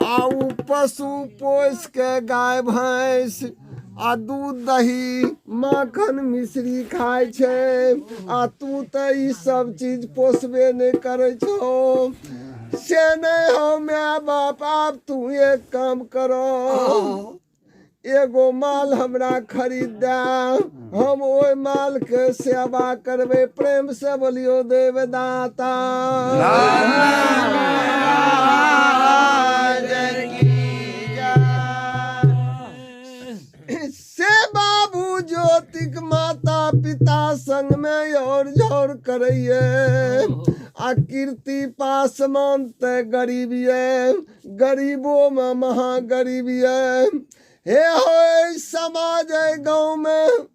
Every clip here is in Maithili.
आ ओ पशु पोसि के गाय भैंस आ दूध दही माखन मिश्री खाइ छै आ तू तऽ ई सब चीज पोसबे नहि करै छौ से नहि हौ माय बाप आब तू एक काम करो एगो माल हमरा खरीद दे हम ओहि माल के सेवा करबै प्रेम से बोलियो देवदाता से बाबू ज्योतिक माता पिता संग में और झोर करैये आ कीर्ति पासमान ते गरीब ये गरीबो में महा गरीब ये हे हो समाज गाँव में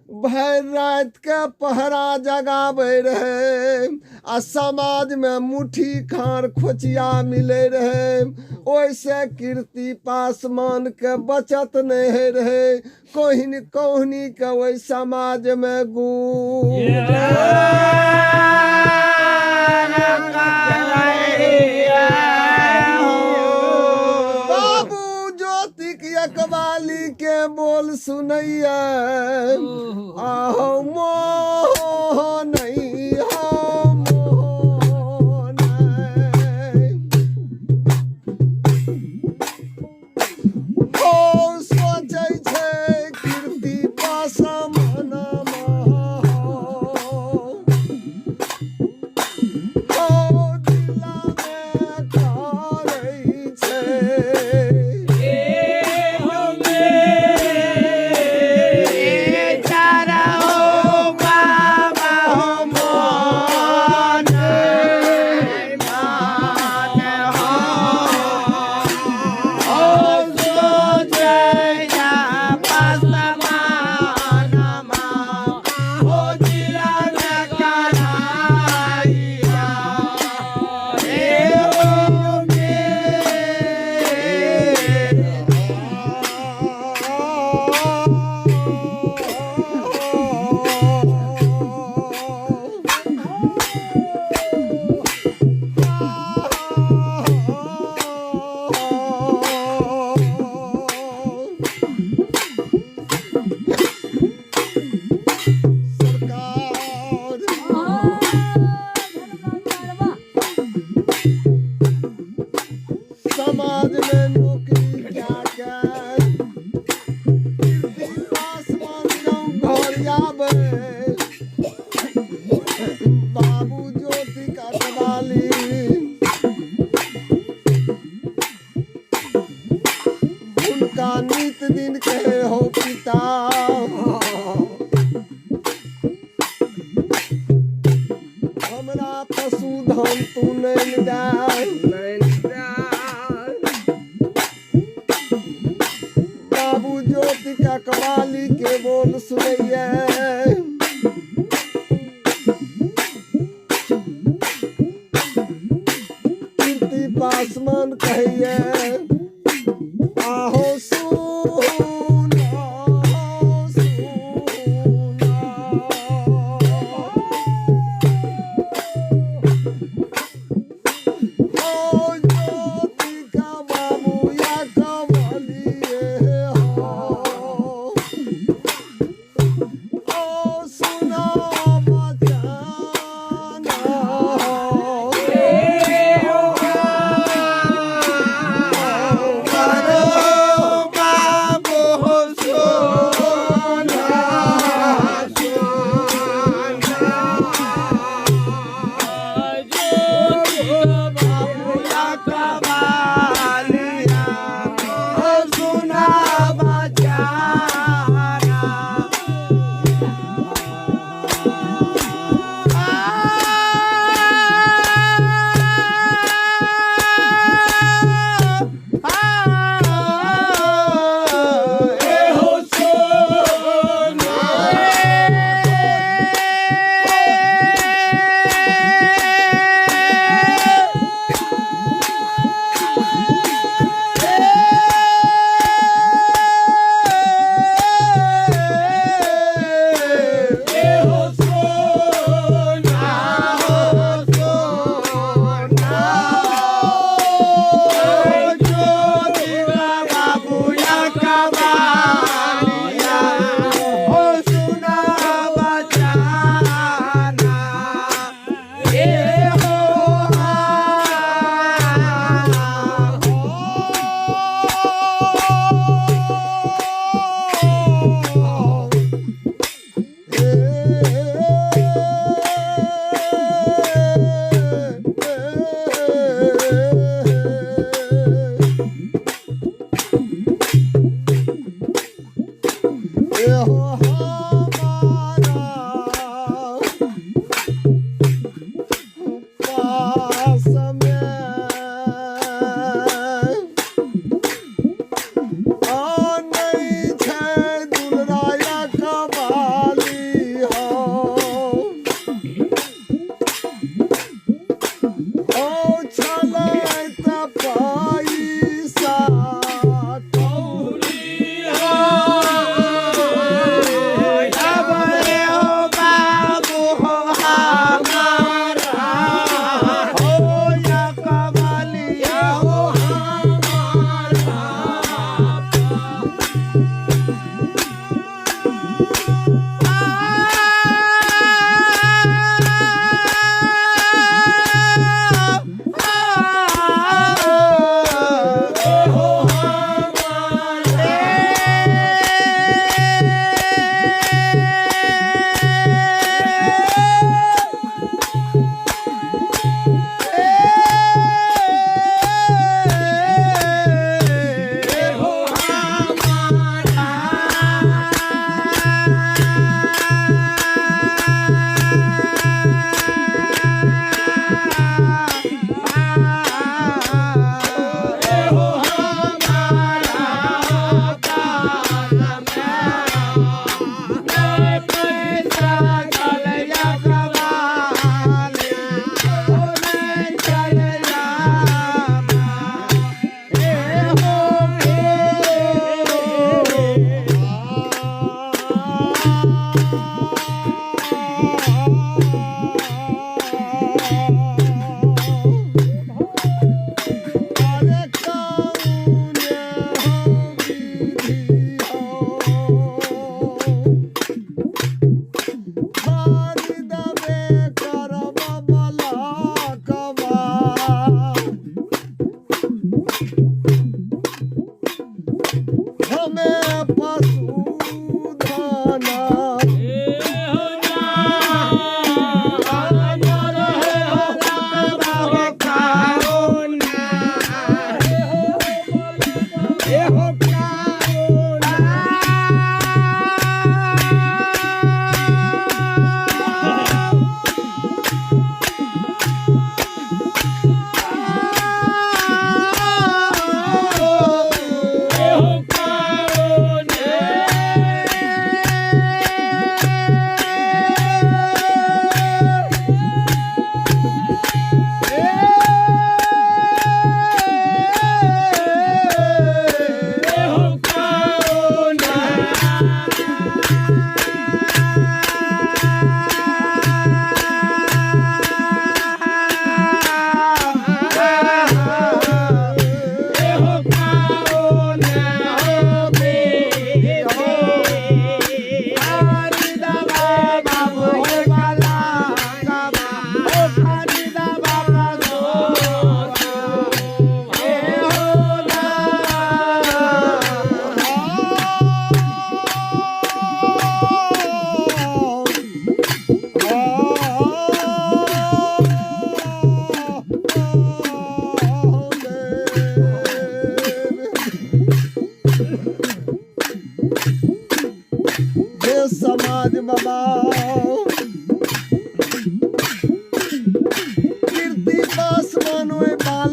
भरि रातिके पहरा जगाबै रहै आ समाजमे मुट्ठी खार खोचिया मिलै रहै ओहिसँ कीर्ति पासवानके बचत नहि होइ रहै कोहिन कोहनीके ओहि समाजमे गु बाबू ज्योतिक एकबाली के बोल सुनैया आहो मोह नहीं हो मोह नहीं ओ सोचै छै कीर्ति पासम हो ओ दिलामे करै छै सरकार समाज में नौकरी क्या क्या कीर्ति पासवान गाँव घर आवे बाबू ज्योति कटवाली हुनका नित दिन कहे हो पिता हमरा पशुधन तू नहीं दे बाबू ज्योति का कवाली के बोल सुनैये कीर्ति पासवान कहैये आहो सुनो सुनो ओ ज्योति का बाबू या कवलिए हो ओ सुनो बचाना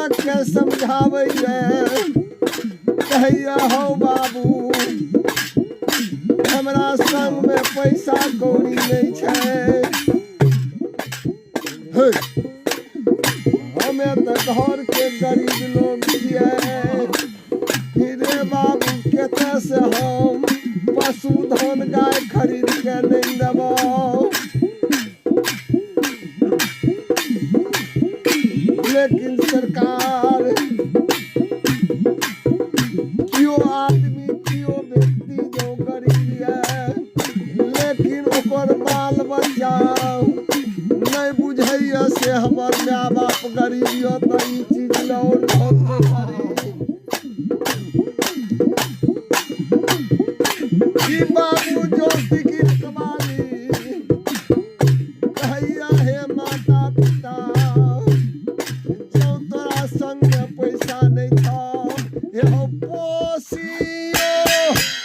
बालकके समझाबैए, कहैया हौ बाबू, हमरा संगमे पैसा कौड़ी नहि छै। हे, हमे तऽ घरके गरीब लोग छियै रे बाबू, कतऽ से हम पशुधन गाय खरीद के नहि देबौ? लेकिन सरकार, केओ आदमी, केओ व्यक्ति जो गरीब यऽ, लेकिन ओकर बाल बच्चा नहि बुझैए से हमर माय बाप गरीब यऽ, तऽ ई चीज लए आओर बहुत करी। ई बाबू ज्योति की रखवाली कहैया, हे माता पिता, जँ तोरा संग पैसा नहि छौ, हे हो पोसियो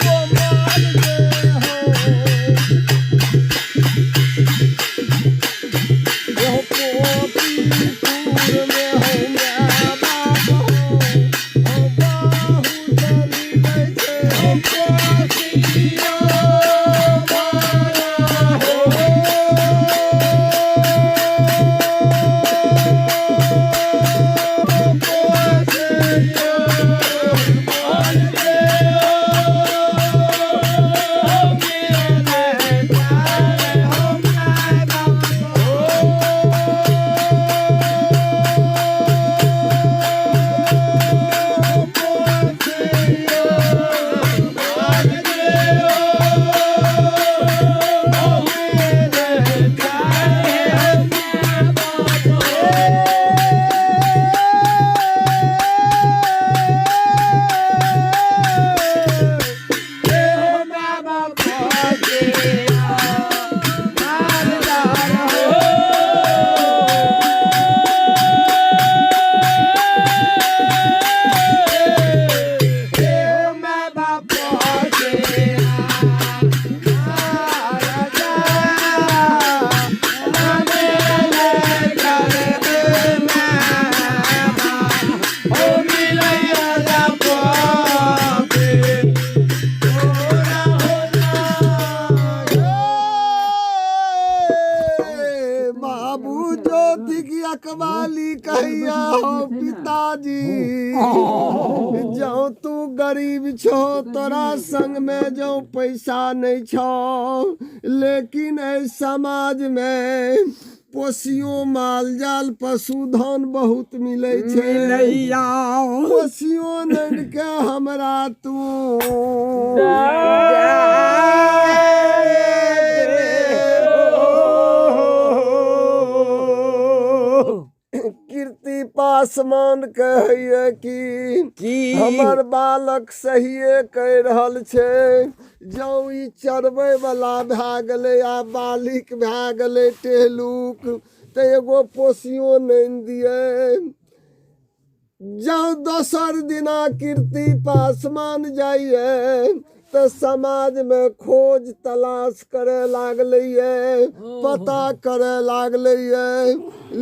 कमाल गे हो, हे हो पोपीपुरमे हो my बाप हो, हो बहुत मिलै छै, हो पोसियो माला हो। बाबू ज्योति की अकबाली कहिया, हो पिताजी, जँ तू गरीब छो, तोरा संग में जँ पैसा नहीं छो, लेकिन एहि समाज में पोसियो माल जाल पशुधन बहुत मिलै छै। मिलैया। पोसियो नैन के हमरा तू कीर्ति पासवान कहैया कि की? हमर बालक सहिए कहि रहल छै। जँ ई चरबै वाला भए गेलै आ बालिक भए गेलै टेहलुक, तऽ एगो पोसियो नहि दियै। जँ दोसर दिना कीर्ति पासवान जाइए तऽ समाजमे खोज तलाश करय लागलैए, पता करय लागलैए,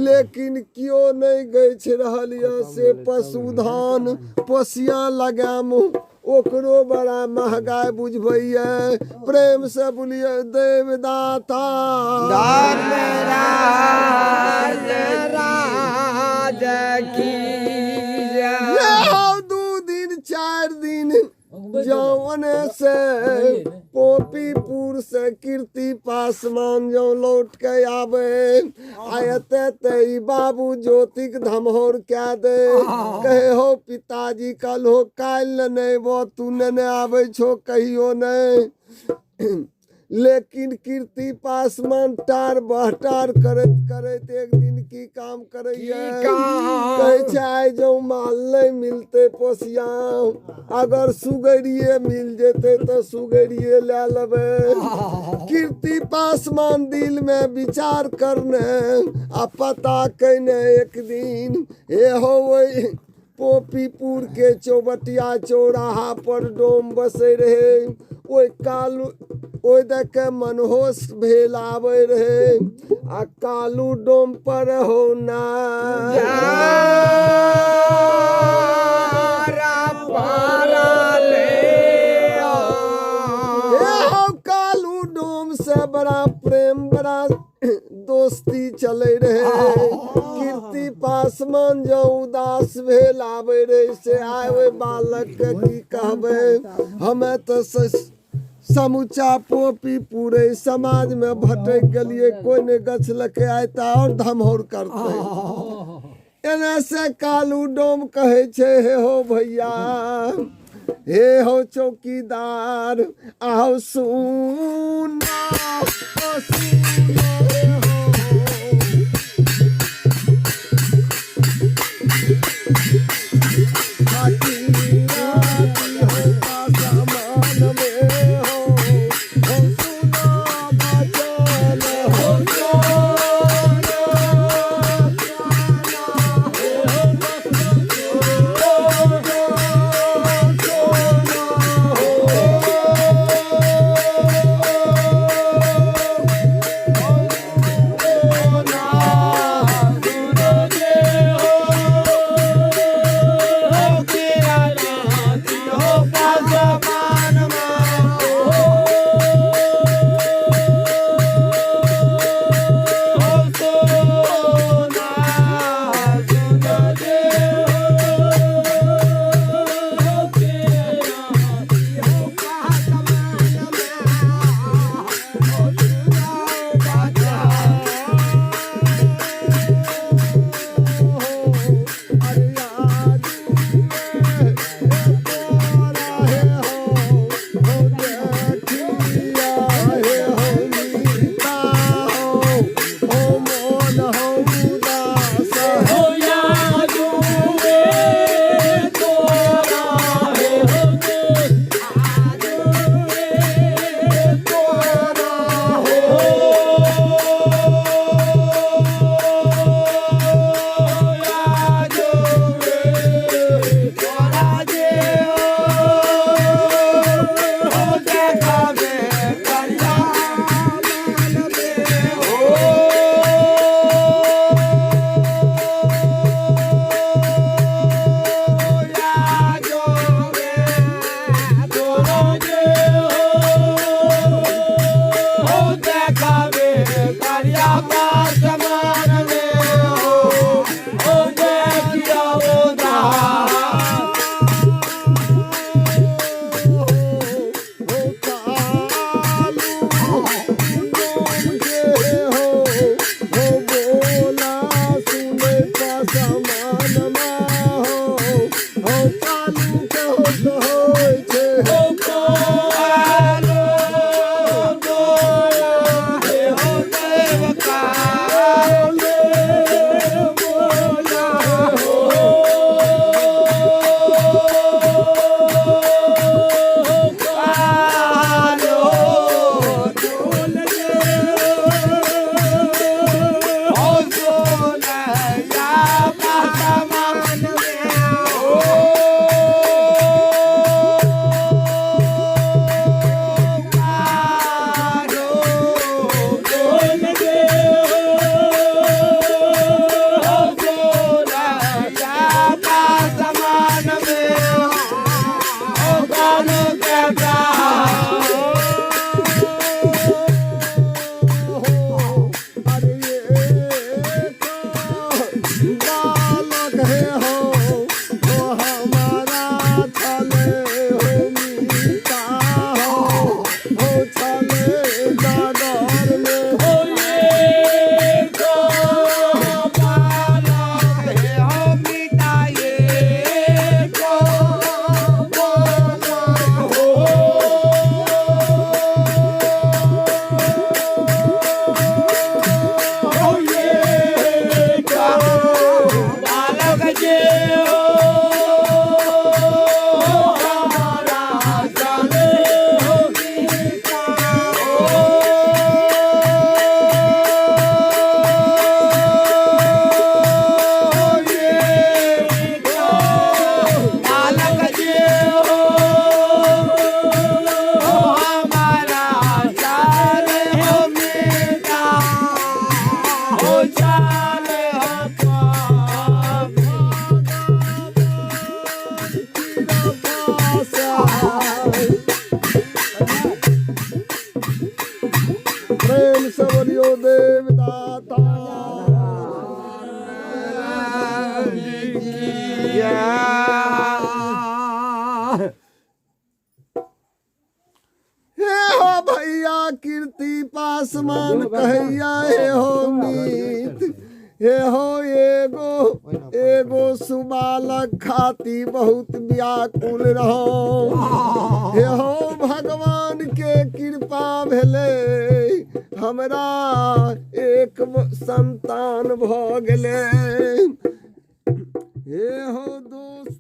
लेकिन केओ नहि गछि रहल यऽ से पशुधन पोसिया लगाम, ओकरो बड़ा महगाइ बुझबैए। प्रेमसँ बोलिए देवदाता धर्मराज राज की जय। ये हौ 2 दिन 4 दिन जौने से पोपीपुर से कीर्ति पासवान जो लौट के आवे आ एते ते ई बाबू ज्योतिक धमहौर कए दे। कहे, हो पिताजी, कल हो काल्हि ने अयबो, तू नेने आबै छो कहियो नहि। लेकिन कीर्ति पासवान टार बहटार करैत करैत एक दिन की काम करैया? की काम? कहै छै, आइ जँ माल नहि मिलतै पोसिया, अगर सुगरिये मिल जेतै तऽ सुगरिये लए लेबै। कीर्ति पासवान दिल में विचार करने आ पता कैने एक दिन हे हो ओहि पोपीपुर के चौबटिया चौराहा पर डोम बसै रहे। ओहि कालू ओहि दऽ के मनहोश भेल आबै रहे आ कालू डोम पर हो ना। उदास भेल आबै रहै से आइ ओहि बालकके की कहबै, हमे तऽ समूचा पोपी पूरे समाजमे भटकि गेलियै, कोइ नहि गछलकै, आइ तऽ आओर धमहौर करतै। एने से कालू डोम कहै छै, हे हो भैया, हे हो चौकीदार, आओ सुना, ओ सुनो हे हो। जय। हे हो भैया कीर्ति पासवान कहैया, हे हो मीत, हे हो, एगो एगो सुबालक खाती बहुत व्याकुल रहो। हे हो, भगवान के कृपा भेलै, हमरा एक संतान भऽ गेलै। हे हो दोसर